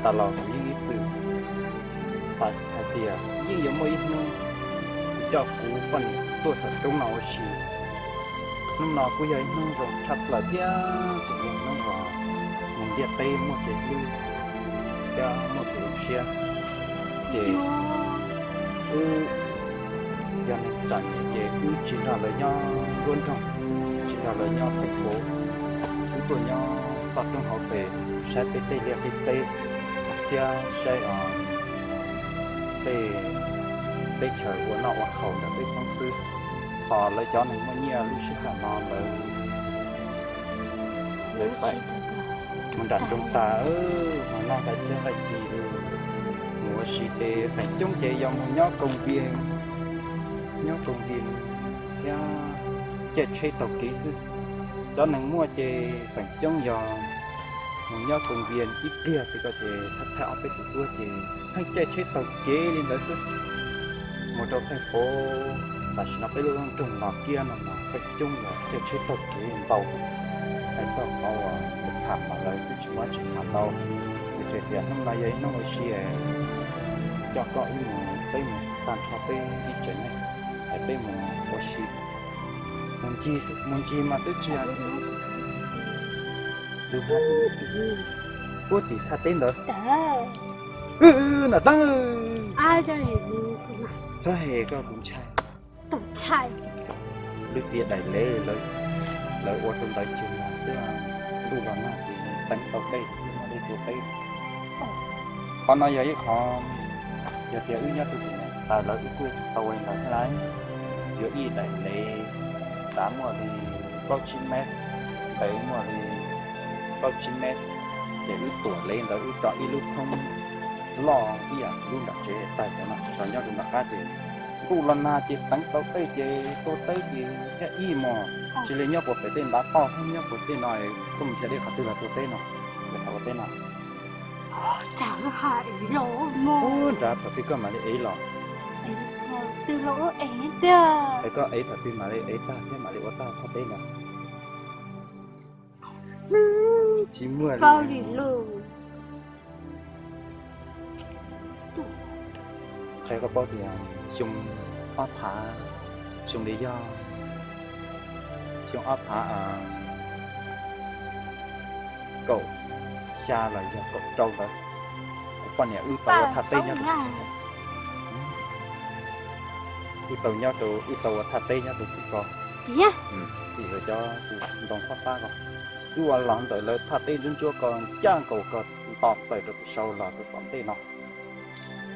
Tas los kuv yeej ib txwm xav hais tias yeej yuav muaj ib hnub kuv coj kuv poj niam tuaj saum roob no ua si. Hnub no kuj yog ib hnub zoo tshaj plaws thiab tseem yog hnub uas neeg ntiaj teb muaj kev hlub thiab muaj kev zoo siab. Ces wb yog neeg txom nyem ces wb tsis nrog lawv nyob nruab nroog, tsis nrog lawv nyob theem fauv, wb tuaj nyob toj roob hauv pes saib peb tej liaj tej teb thiab saib tej teb chaws ua noj ua haus ntawm peb Hmoob xwb. Ho lawv cov neeg muaj nyiaj lub sij hawm no lawv mus nram nroog tas, mus noj nqaij txiab nqaij ci, mus ua si ces feem coob ces yog mus nyob koos npias, nyob koos npias thiab caij tsheb taug kev xwb. Cov neeg muaj ces feem coob yog mus nyob koos npias ib pliag ko ces thaij ob peb tus duab ces pheej caij tsheb taug kev li ntawd xwb. Mus rau theem fauv, tam sim no peb lub nroog no kiag no mas feem coob yog caij tsheb taug kev ntau. Hais txog qhov uas tham mas lawv twb tsis muaj dab tsi tham ntau, vim tias hnub no yog ib hnub ua si, coj koj wb mus, peb mus tag nrho peb ib tsev neeg, es peb mus ua si, mus ncig mas twb tsis yog, puag tim thaj teb ntawd. Nam Teeb, txhob hem koj kuv ntshai. Lub tiaj daim lev lawv ua rau ntawd cug xwb, ntuj los nag ces teev tau dej, muaj dej tua teb. Qhov no yog ib qho, yog tias wb nyob rau tim no tas lawv wb kuj yuav tsum tau ua li ntawd thiab lauj. Yuav ib daim lev xav muaj li plaub tsib mev, ntev muaj li plaub tsib mev, ces wb tuam lev ntawd wb tso ib lub thoob loj ib yam lub nram tsev tag cov no tso nyob rau nram qab ces ntuj los nag ces teev tau dej ces tua teb ces thiaj ib mos, tsis li nyob puag pem tej ntav toj thiab nyob puag tej no, koj mus nrhiav dej qhov twg los tua teb no, nrhiav qhov ua teb no. Ub, nrad thaum twg koj mam li ev los? Es koj ev thaum twg mam li ev tag thiab mam li ua tag thaj teb no? Tsis muaj li. Qhia koj paub tias xyoo ob phav, xyoo li yog xyoo ob phav kaum xya los yog kaum rau ntawd, kuv poj niam wb tau ua thaj teb nyob rau, wb tau nyob rau, wb tau ua thaj teb nyob rau tim ko, tim lawv cov ntoo fab fab ko. Wb ua los ntawm lawv thaj teb ntsuab ntsuab ko ncaj nkaus ko nto plaws rau pem saud los rau tom ntej no.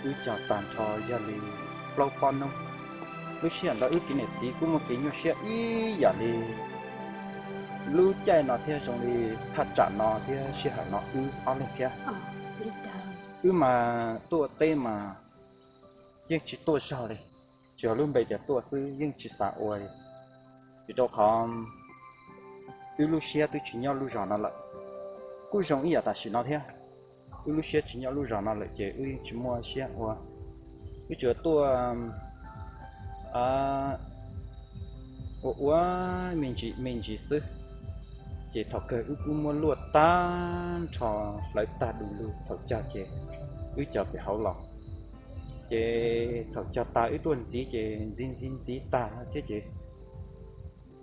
Wb cog tag nrho yog li plaub pob noob. Lub sij hawm ntawd wb txiv niam txiv kuj muaj kev nyuaj siab ib yam li lub caij no thiab zoo li thaj tsam no thiab sij hawm no wb ob leeg thiab. Wb mas tuaj teb mas yeej tsis tuaj zog li, tsuas yog lub npe tias tuaj xwb yeej tsis xav ua li. Vim rau qhov wb lub siab twb tsis nyob lub zos no lawm, kuj zoo ib yam tam sim no thiab. Wb lub siab tsis nyob lub zos no lawm ces wb yeej tsis muaj siab ua, wb tsuas tuaj ua ua me ntsis me ntsis xwb. Ces thaum kawg wb kuj muab luaj tag nrho, hlawv tag du lug thaum cog ces wb cog pem hauv los. Ces thaum cog tas wb tuaj ntxiv ces ntxiv ntxiv ntxiv tag thiab ces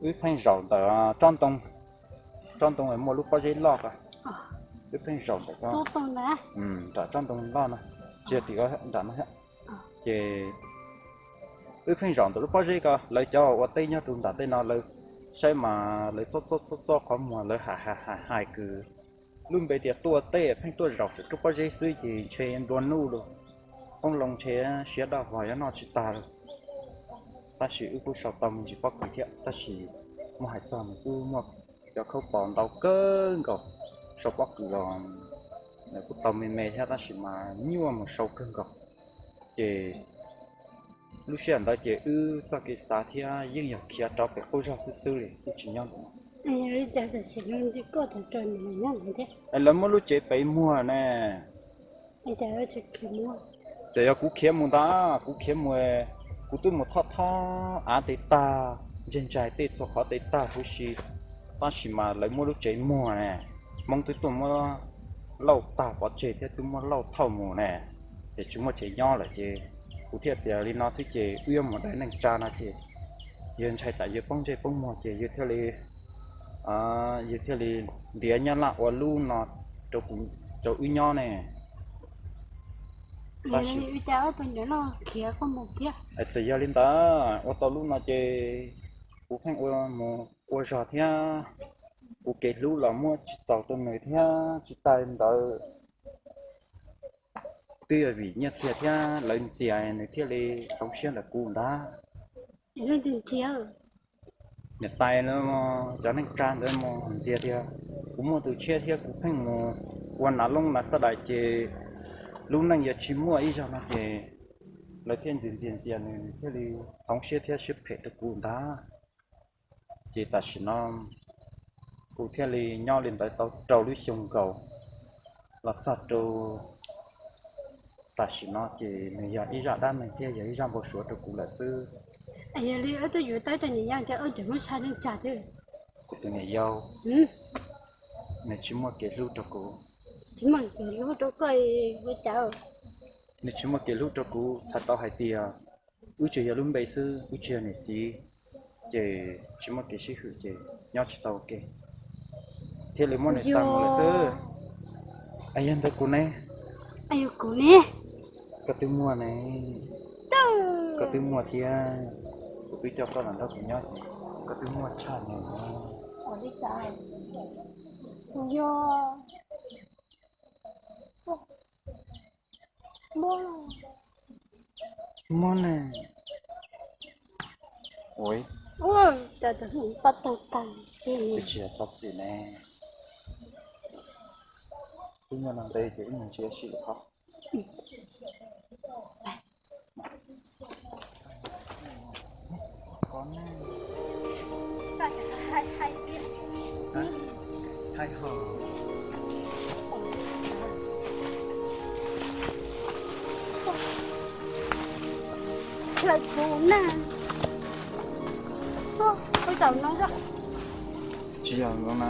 wb pheej zaum ntawm tsob ntoo, tsob ntoo muaj lub pob zeb loj ko, wb pheej zaum ntawm ko, nram tsob ntoo loj no, tsis yog tim ko, nram no thiab. Ces wb pheej zaum ntawm lub pob zeb ko, lawv cov ua teb nyob rau nram tej no lawv saib mas lawv txob txob txob txob qhov muag lawv hais hais hais hais kws lub npe tias tuaj teb pheej tuaj zaum saum rub pob zeb xwb ces ntshe nplua nuj lawm, qoob loo ntshe siav daj vog yuav noj tsis tag lawm. Tab sis wb kuj sau tau me ntsis pob kws thiab, tab sis muab hais txog nws kuj muaj cov khaub pos ntau kawg nkaus, sau pob kws los nws kuj tau me me thiab tab sis mas nyuaj mus sau kawg nkaus. Ces lub sij hawm ntawd ces wb txoj kev xav thiab yeej yog khiav rov pem qub zog xwb xwb li, wb tsis nyob ntawm no. Lawv muab lub tsev pem muag ne. Txawm yog kuv khiav mus ntag, kuv khiav mus, kuv twb mus thoj thoj av tes tag, ntsaig ntsaig tej txhua qhov tes tag huv si, tab sis mas lawv muab lub tsev muag ne. Hmoob twb tuaj muab Lauj tag pov tseg thiab twb muab Lauj thauj mus ne, ces tsis muaj tsev nyob lawm ces kuv thiaj tias li no xwb ces wb yuav mus dai neej tsa no ces yawg ntshai tsam yawg poob ntsej poob muag ces yawg thiaj li, yawg thiaj li ntiav Nyab Laj ua lub no rau wb nyob ne. Tab sis txawm yog li ntawd ua tau lub no ces kuv pheej ua mus ua zog thiab kuv kev hlub los muab tsis txaus rau nws thiab tsis tas li ntawd twb yog vim nyiaj txiag thiab lawv ntxias nws thiaj li hloov siab ntawm kuv ntag. Niam tais lawv cov neej tsa ntawd mus ntxias tias kuv muaj tus tshiab thiab kuv pheej mus ua nav loob nav xab dais ces lub neej yuav tsis muaj ib zaug no ces lawv thiaj ntxias ntxias ntxias nws thiaj li hloov siab thiab siab phem rau kuv ntag. Ces tam sim no kuv thiaj li nyob li ntawd tau rau lub xyoo nkaus los txog rau tam sim no ces nws yog ib zaj dab neeg thiab yog ib zaj npau suav rau kuv lawm xwb. Yog li wb twb yuav tau cov niam yau tias wb tseem muab tshaj neej tsa thiab. Kuv tus niam yau nws tsis muaj kev hlub rau kuv. Tsis muaj kev hlub rau koj ua cas? Nws tsis muaj kev hlub rau kuv, txhais tau hais tias wb tsuas yog lub npe xwb, wb tsis yog niam txiv, ces tsis muaj kev sib hwm ces nyob tsis tau ua ke, thiaj li muab nws xa mus lawm xwb. Yog ntawd kuv ne? Kuv ne? Koj twb muaj ne. Koj twb muaj thiab, kuv twb coj koj los nrog kuv nyob ces koj twb muaj tshaj ne. Yog muaj ne. Ua cas tsis yog txhob txwm ne? Twb muaj no ntev ces wb mus ntsia sim lawm qhov. Tsis yog no na.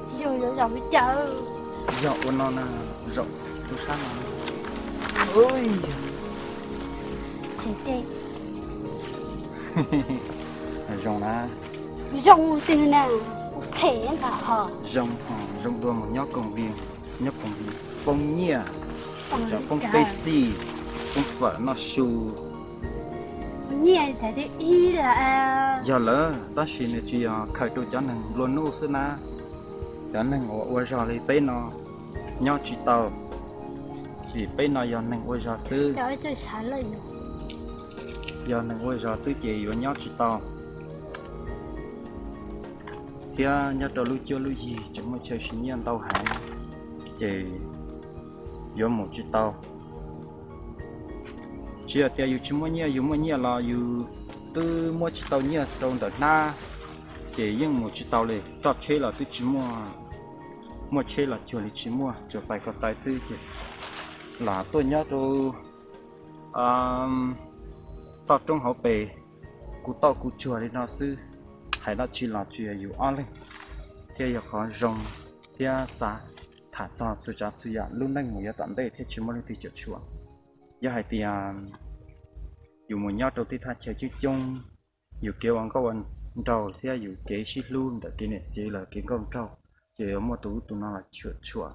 Tsis yog, yog zaum li cas? Yog ua no na, zaum tub sab no. Tseem tseem zoo na. Zoo tiag na, phem ntag ho. Zoo, zoo dua mus nyob koom vi, nyob koom vi poob nyiaj, poob peb xij, poob fawm noj su. Yog lawm, tab sis nws tsis yog khaws rau cov neeg nplua nuj xwb na. Cov neeg uas ua zog li peb no nyob tsis tau, vim peb no yog neeg ua zog xwb. Yog neeg ua zog xwb ces yuav nyob tsis tau. Thiab nyob rau lub cuab lub yig tseem muaj chaw siv nyiaj ntau heev, ces yuav mus tsis tau. Tsis yog tias yus tsis muaj nyiaj, yus muaj nyiaj los yus twb muab tsis tau nyiaj rau ntawm hnab, ces yeej mus tsis tau li. Roj tsheb los twb tsis muaj, muaj tsheb los cuag li tsis muaj, tsuas pais ko taw xwb ces lam tuaj nyob rau toj roob hauv pes, kuv toj kuv tsuag li no xwb. Hais dab tsi los tsuas yog yus ob leeg thiaj yog qhov zoo thiab xav tham txog txhua tsav txhua yam lub neej mus yav tom ntej thiaj tsis muaj leej twg cuam tshuam. Yog hais tias yus mus nyob rau tej thaj chaw coob coob, yus kev ua nkauj ua nraug thiab yus kev sib hlub ntawm kev niam txiv lawv kev nkauj nraug, ces yuav muaj tus ub tus no los cuam tshuam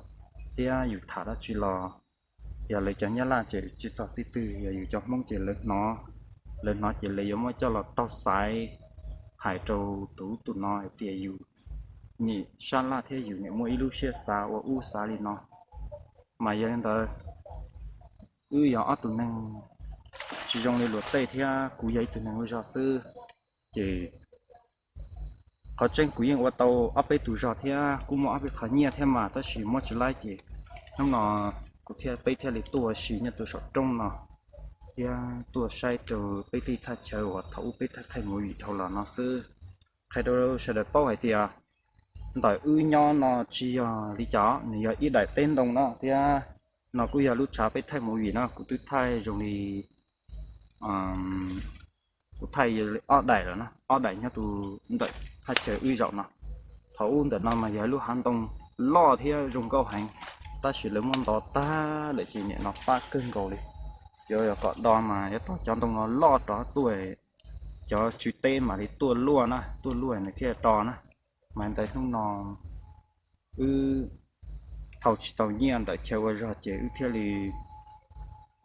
thiab yus tham dab tsi los yog lawv cov nyab laj ces tsis txog txij twg, yog yus cov Hmoob ces lawv hnov, lawv hnov ces lawv yuav muab coj los taug xaiv hais rau tus ub tus no hais tias yus nim sab laj thiab yus nim muaj ib lub siab xav ua ub xav li no. Mas yog li ntawd, wb yog ob tug neeg tsis zoo li luag tej thiab kuv yog ib tug neeg ua zog xwb, ces qhov tseeb kuv yeej ua tau ob peb tus zog thiab kuj muaj ob peb qhov nyiaj thiab mas tab sis muab tsis laib ces hnub no kuv thiaj peb thiaj li tuaj ua si nyob rau saum roob no thiab tuaj saib rau peb tej thaj chaw uas thaum ub peb thaij thaij movie dhau los no xwb. Qhia rau sawv daws paub hais tias ntawm wb nyob no tsis yog li cas, nws yog ib daim teb ntoo no thiab no kuj yog lub tshav peb thaij movie no kuv twb thaij zoo li kuv thaij ob daim lawm na, ob daim nyob rau ntawm thaj chaw wb zaum no. Thaum ub ntawm no mas yog lub hav ntoo loj thiab zoo nkauj heev. Tab sis lawv muab ntov tag lawm ces nim no pab kawg nkaus li. Yuav yog kom do mas yuav tau cov ntoo no loj rov tuaj, cov tswv teb mam li tuaj luaj na, tuaj luaj nws thiaj do na. Mas ntawd hnub no wb thau tsis tau nyiaj ntawm chaw ua zog ces wb thiaj li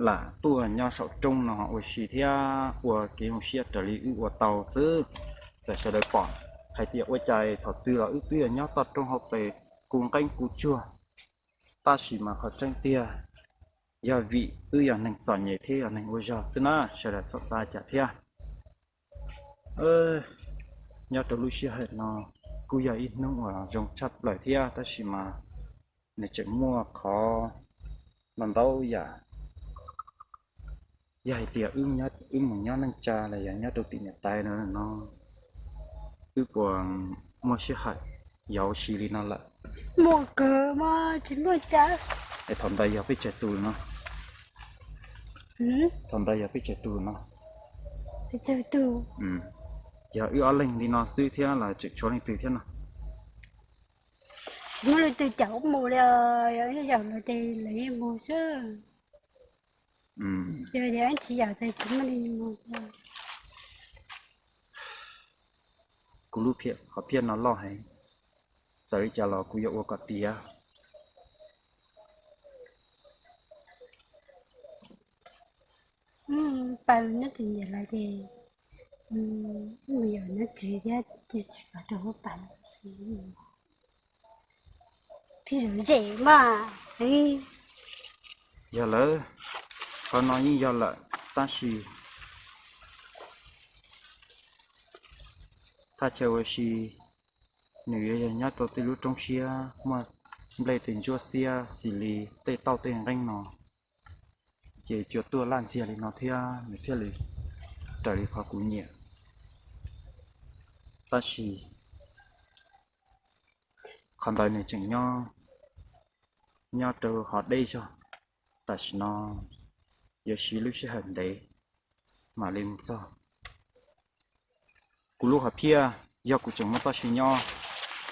lam tuaj nyob saum roob no ua si thiab ua kev zoo siab raws li wb ua tau xwb. Txawm sawv daws pom hais tias ua cas thaum twg los wb twb yog nyob toj roob hauv pes kuv nqeeb kuv tsuag, tab sis mas qhov tseeb tiag yog vim wb yog neeg txom nyem thiab yog neeg ua zog xwb na, sawv daws txhob xav cas thiab. Nyob rau lub sij hawm no kuj yog ib hnub uas zoo tshaj plaws thiab, tab sis mas nws tseem muaj qhov ntau ntau yam. Yog hais tias wb mus nyob neej tsa los yog nyob rau tim niam tais no, wb puas muaj sij hawm yauv si li no lawm? Muaj kawg mas tsis muaj cas. Es thaum ntawd yog peb tsawg tus no? Thaum ntawd yog peb tsawg tus no? Peb tsawg tus? Yog wb ob leeg li no xwb thiab los tseem tshuav leej twg thiab no? Muaj leej twg caum wb mus li, yog wb yaum lawv ces lawv yeej mus xwb. Yog tias wb tsis yaum ces tsis muaj leej mus. Kuv lub qhov phiaj no loj heev, txawm li cas los kuv yuav ua kom tiav. Pas nyob tsis nyiam lawv ces mus yog nyob tsev thiab ces tsis pab rau hauv pas si. Thiab zem mas. Yog lawm, qhov no yeej yog lawm, tab sis thaj chaw ua si nws yuav yog nyob rau tej lub roob siab muaj nplej tej ntsuab xiab xis li tej tauj tej nqeeb no, ces cua tuaj laj ntxiag li no thiab nws thiaj li raws li qhov kuv nyiam. Tab sis qhov ntawd nws tseem nyob, nyob rau hov deb zog, tam sim no yuav siv lub sij hawm ntev mam li mus txog. Kuv lub hom phiaj yog kuv tseem muaj txoj sia nyob,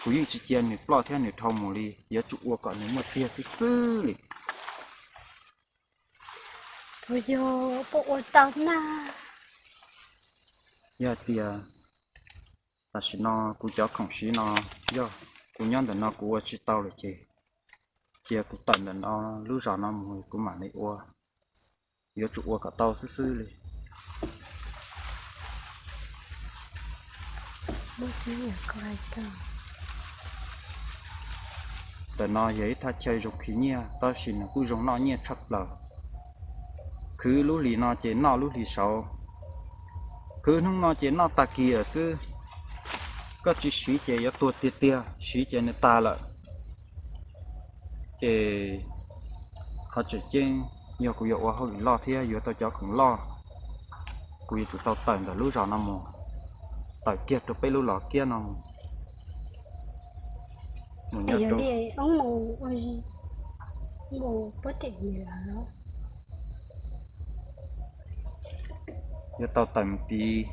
kuv yeej tsis cia nws ploj thiab nws dhau mus li, yuav tsum ua kom nws muaj tiag xwb xwb li. Puas yog puas ua tau na? Yog tias tam sim no kuv cov khoom siv no yog kuv nyob ntawm no kuv ua tsis tau lawm ces cia kuv tawm ntawm no lub zos no mus kuv mam li ua. Yuav tsum ua kom tau xwb xwb li. Ntawm no yog ib thaj chaw zoo khwv nyiaj tab sis nws kuj zoo noj nyiaj tshaj plaws. Khwv lub hlis no ces noj lub hlis saud, khwv hnub no ces noj tag kis lawm xwb. Koj tsis siv ces yuav tuag tiag tiag, siv ces nws tas lawm. Ces qhov tseem ceeb yog kuv yuav ua hauj lwm loj thiab yuav tau cov khoom loj, kuv yuav tsum tau tawm ntawm lub zos no mus, tawm kiag rau peb lub los kiab no mus. Yuav tau tawm mus tid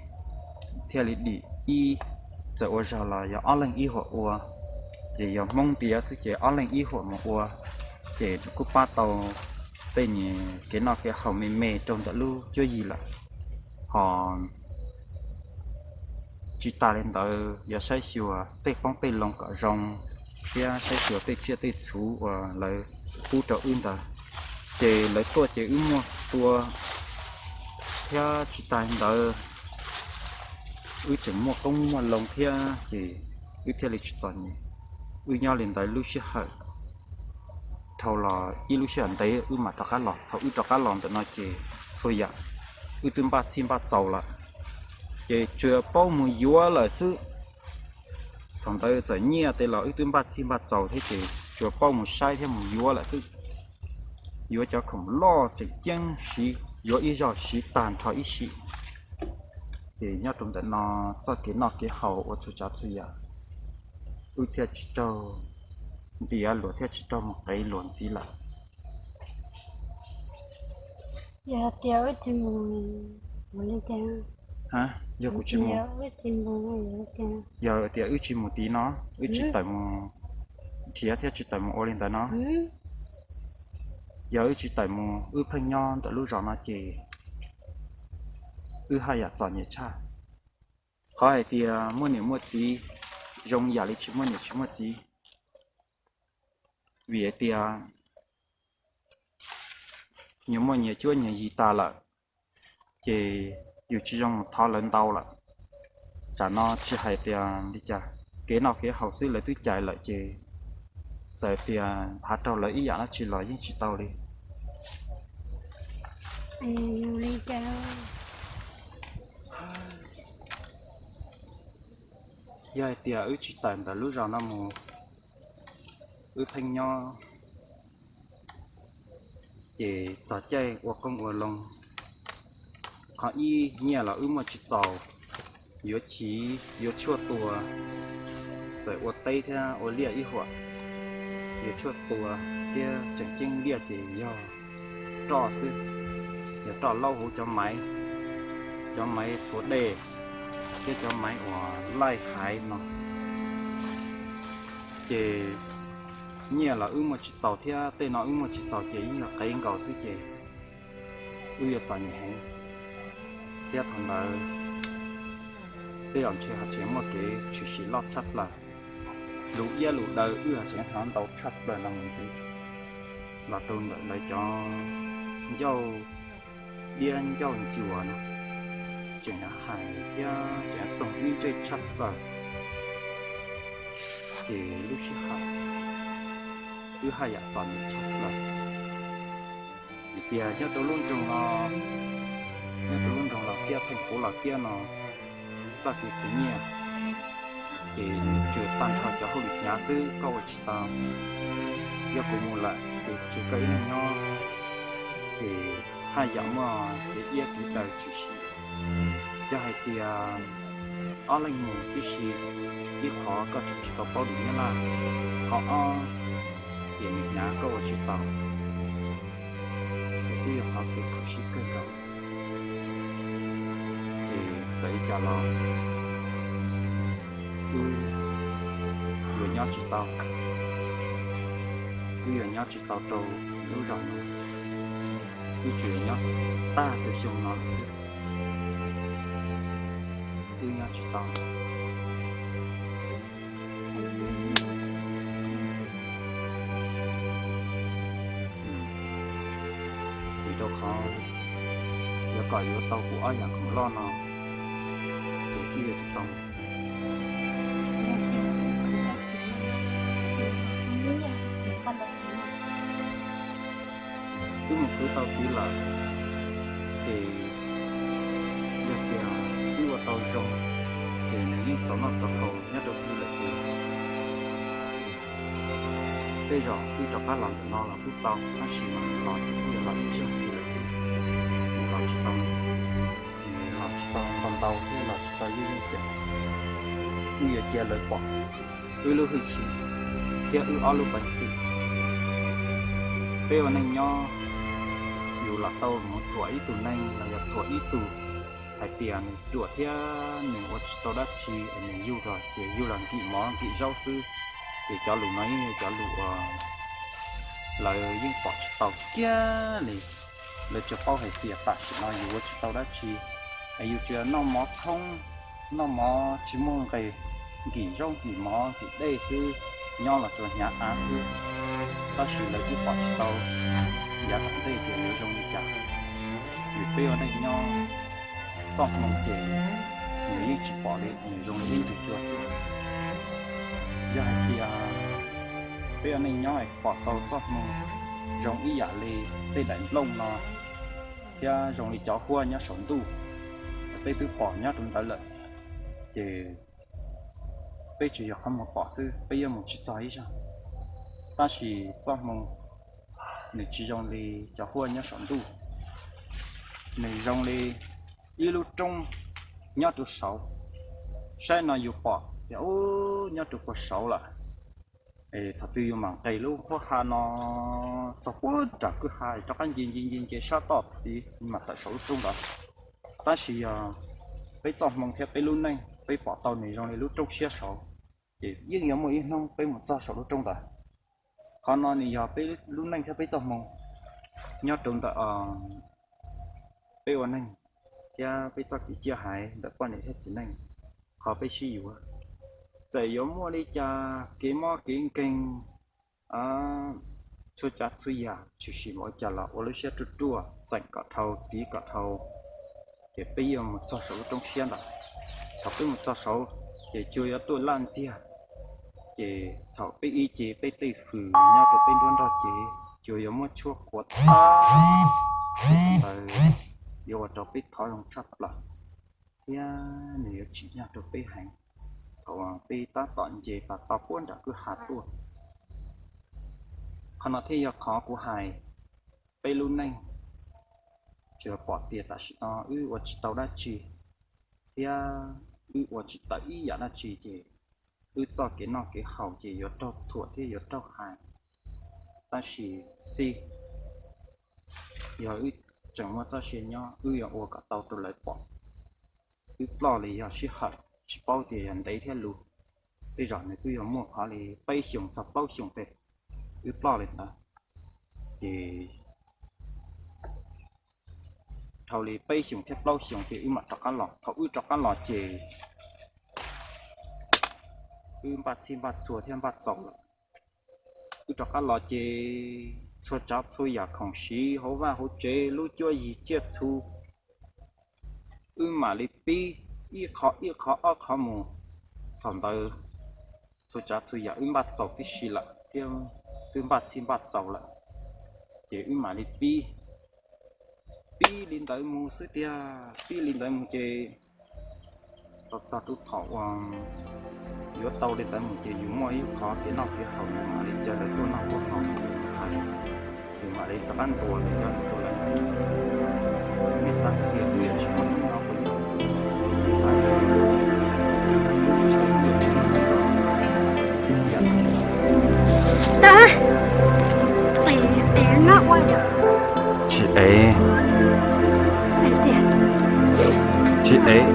thiaj li dim ib, txawm ua zog los yog ob leeg ib huam ua, ces yog Hmoob ntiav xwb ces ob leeg ib huam mus ua, ces kuj pab tau tej nyuag kev noj kev haus me me rau ntawm lub cuab yig lawm. Ho tsis tas li ntawd yuav saib xyuas tej qoob tej loo kom zoo, thiab saib xyuas tej tsiaj tej txhu uas lawv pub rau wb ntawd, ces lawv tuaj ces wb muaj tua, thiab tsis tas li ntawd wb tseem muaj qoob muaj loo thiab ces wb thiaj li tsis txom nyem. Wb nyob li ntawd lub sij hawm dhau los ib lub sij hawm ntev wb mam rov qab los. Thaum wb rov qab los ntawm no ces txhua yam wb twb npaj txhij npaj txaus lawm, ces tsuas paub mus yuav lawm xwb. Thaum ntawd txawm nyiaj tes los wb twb npaj txhij npaj txaus thiab ces tsuas paub mus saib thiab mus yuav lawm xwb. Yuav cov khoom loj tseem ceeb siv, yuav ib zaug siv tag nrho ib sim. Ces nyob rau ntawm no txoj kev noj kev haus ua txhua tsav txhua yam wb thiaj tsis raug ntiav luag thiab tsis raug mus qev luag ntxiv lawm. Yog tias wb tsis mus, ua li cas? Yog kuv tsis mus, yog tias wb tsis mus tid no, wb tsis tawm mus nrhiav thiab tsis tawm mus ua li ntawd no, Yog wb tsis tawm mus wb pheej nyob ntawm lub zos no ces wb haj yam txom nyem tshaj. Qhov hais tias muaj niam muaj txiv zoo yam li tsis muaj niam tsis muaj txiv, vim hais tias nyias muaj nyias cuab nyias yig tas lawm, ces yus tsis zoo mus thov lawv ntau lawm. Tsam no tsis hais tias li cas, kev noj kev haus xwb lawv twb cais lawm ces txawm tias nphav raug lawv ib yam dab tsi los yeej tsis tau li. Yog hais tias wb tsis tawm ntawm lub zos no mus, wb pheej nyob, ces txog caij ua qoob ua loo, qhov ib nyiaj los wb muaj tsis txaus, yuav chiv yuav tshuaj tua, txawm ua teb thiab ua liaj ib huam, yuav tshuaj tua thiab tseem ceeb liaj ces yog roj xwb, yog roj laub hauv cov maiv, cov maiv txhuav dej thiab cov maiv uas laij haiv no, ces nyiaj los wb muaj tsis txaus thiab tej no wb muaj tsis txaus ces yeej yog qev nkaus xwb ces wb yuav txom nyem heev. Thiab thaum ntawd tej zaum ntshe ho tseem muaj kev tshwm sim loj tshaj plaws, lus iab lus daw wb ho tseem hnov ntau tshaj plaws no mus ntxiv, los rau ntawm lawv cov ncauj diab ncauj ncuas no tseem hais thiab tseem toog wb ntsej tshaj plaws, ces lub sij hawm wb haj yam txom nyem tshaj plaws. Vim tias nyob rau lub nroog no, nyob rau lub nroog Los Kiab theej puv Los Kiab no, txoj kev khwv nyiaj ces tsuas tag nrho cov hauj lwm hnyav xwb koj ua tsis tau. Yog kuv mus lawm ces tsis koj ib leeg nyob, ces haj yam muaj kev iab kev daw tshwm sim. Yog hais tias ob leeg mus tib si, ib qho koj tseem tsis tau paub lus Nyab Laj, qhov ob ces nws hnyav koj ua tsis tau, ces twb yog qhov kev khuv xim kawg nkaus. Ces txawm li cas los wb yuav nyob tsis tau, wb yuav nyob tsis tau rau lub zos no, wb tsuas yuav nyob tag tus xyoo no lawm xwb, wb nyob tsis tau. Vim rau qhov yog kom yuav tau kuv ob yam khoom loj no ces wb yuav tsis tau. Wb mus khwv tau tid lawm, ces yog tias wb ua tau zoo, ces nws yeej txaus noj txaus haus nyob rau tid lawm ces tej zaum wb rov qab los ntawm no los kuj tau, tab sis mas los ces kuj yuav los ib zaug tid lawm xwb, nws los tsis tau, nws los tsis tau ntau ntau thiab los tsis tau yeej yeej ceev. Wb yuav cia lawv pom wb lub hwj chim thiab wb ob lub peev xwm. Peb ua neej nyob, yus lam tau mus thuam ib tug neeg los yog thuam ib tug hais tias nws ruam thiab nws ua tsis tau dab tsi es nws yug los ces yug los nkim mov nkim zaub xwb, ces cov lus no yeej yog cov lus uas lawv yeej pom tsis tau kiag li. Lawv tsuas paub hais tias tam sim no yus ua tsis tau dab tsi, es yus tsuas noj mov thoob, noj mov tsis muaj nqis, nkim zaub nkim mov nkim dej xwb, nyob los tsuas hnyav av xwb. Tab sis lawv twb pom tsis tau yav tom ntej tias yuav zoo li cas, vim peb ua neej nyob txoj hmoo ces nws yeej tsis pom li, nws zoo li ib nthwv cua xwb. Yog hais tias peb ua neej nyob pom tau txoj hmoo zoo ib yam li tej daim nplooj no thiab zoo li cov huab nyob saum ntuj, peb twb pom nyob rau ntawd lawm, ces peb tsuas yog qhov muag pom xwb, peb yuav mus tsis txog ib zaug. Tab sis txoj hmoo nws tsis zoo li cov huab nyob saum ntuj, nws zoo li ib lub roob nyob rau saud. Saib no yus pom tias ub nyob rau puag saud lawm, es thaum twg yus mam nqes lub qhuab ha no txog puag nram kwj ha rov qab nce nce nce nce sab toj tid mam tawm saum lub roob ntawd. Tab sis yog peb txoj hmoo thiab peb lub neej peb pom tau nws zoo li lub roob siab saud, ces yeej yuav muaj ib hnub peb mus txog saum lub roob ntawd. Qhov no nws yog peb lub neej thiab peb txoj hmoo. nyob rau ntawm peb ua neeg thiab peb txoj kev txhia haiv ntawm poj niam thiab txiv neej, qhov peb sib yuav, txawm yuav muaj li cas kev mob kev nkeeg, txhua tsav txhua yam tshwm sim ua cas los ua lub siab ruaj ruaj, txeem kom dhau, tiv kom dhau, ces peb yuav mus txog saum lub roob siab ntawd. Thaum peb mus txog saud, ces tsuas yuav tuaj laj ntxiag, ces thaum peb ib ce peb tej hws nyob rau peb nruab nrog ces tsuas yuav muab tshuab qhuav tag, ntawd yuav ua rau peb thov zoo tshaj plaws, thiab nws yuav tsim nyog rau peb heev, thaum peb tab tom nce pas tau puag nram kwj ha tuaj. Qhov no thiaj yog qhov kuv hais, peb lub neej, tsuas pom tias tam sim no wb ua tsis tau dab tsi, thiab wb ua tsis tawm ib yam dab tsi ces wb txoj kev noj kev haus ces yuav raug thuam thiab yuav raug hais. Tab sis xij, yog wb tseem muaj txoj sia nyob wb yuav ua kom tau rau lawv pom. Wb ploj li yog sij hawm tsis paub tias yog ntev thiab luv, tej zaum nws twb yuav muaj qhov li peb xyoos txog plaub xyoos tej, wb ploj li ntawd, ces dhau li peb xyoos thiab plaub xyoos ces wb mam rov qab los. Thaum wb rov qab los ces wb npaj txhij npaj txhua thiab npaj txaus lawm. Wb rov qab los ces txhua tsav txhua yam khoom siv hauv vaj hauv tsev, lub cuab yig tsiaj txhu, wb mam li pib ib qho ib qho ob qho mus. Thaum ntawd txhua tsav txhua yam wb npaj txaus tib si lawm thiab twb npaj txhij npaj txaus lawm, ces wb mam li pib, pib li ntawd mus xwb tiag. Pib li ntawd mus ces tau txog rau thaum uas yuav tau li ntawd mus ces yus muaj ib qho kev noj kev haus, yus mam li caw lawv tuaj noj tuaj haus, yus mam li rov qab ntuas lawv, coj lawv tuaj lawm. Nej xav tias wb yuav tsis muaj hnub no, nej xav tias wb yuav tsis muaj hnub no. Tsis ev, tsis ev.